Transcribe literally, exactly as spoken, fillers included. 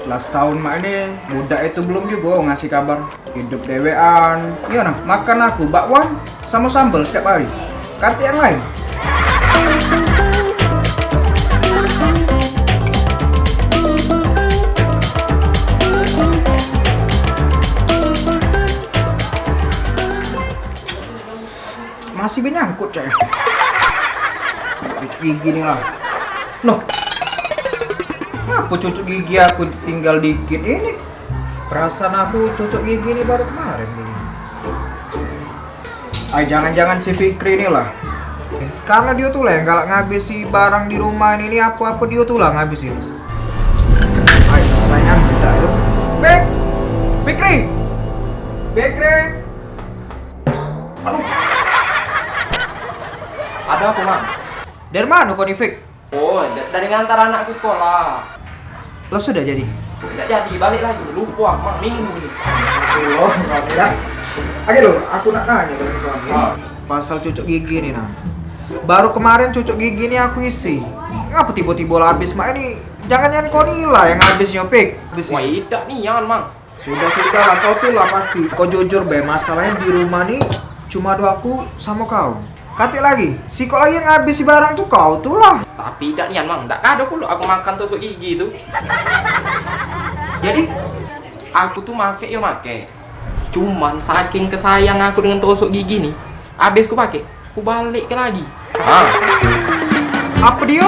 Lah setahun mak ini, budak itu belum juga ngasih kabar. Hidup dewean. Iyo nah, makan aku bakwan samo sambel setiap hari. Katik yang lain. Masih be nyangkut, cak. Cucuk gigi ni lah. Noh. Ngapo cucuk gigi aku tinggal dikit ini? Perasaan aku cucuk gigi ni baru kemarin beli. Ay, jangan-jangan si Fikri ni lah. Karena dio tu lah yang galak ngabisi barang di rumah ini, ni apo-apo dio tu lah ngabisi. Ay, susahnya budak tu. Fik! Fikri! Fikri! Aduh. Ada apa, Mang? Dari mana kau ni, Fik? Oh, da- dari ngantar anakku sekolah. Lah sudah jadi? Tidak jadi, balik lagi. Lupa, Mang, minggu ni. Oh, ya. Oke lo, aku nak nanya dengan kau ni. Ah. Pasal cucuk gigi ni, nah. Baru kemarin cucuk gigi ni aku isi. Ngapa tiba-tiba lah habis, Mak? Ini jangan-jangan kau ni lah yang habisnya, Fik? Habis. Wah, idak nian, Mang. Sudah, sudah lah, kau tu lah pasti. Kau jujur be, masalahnya di rumah ni cuma ada aku sama kau. Katik lagi, sikok lagi yang habis si barang tu kau tu lah. Tapi dak nian, Mang, dak kado pulo aku makan tusuk gigi tu. Jadi, aku tu make yo make. Cuman saking kesayang aku dengan tusuk gigi ni, habis ku pake, ku balik ke lagi. Ha. Apa dio?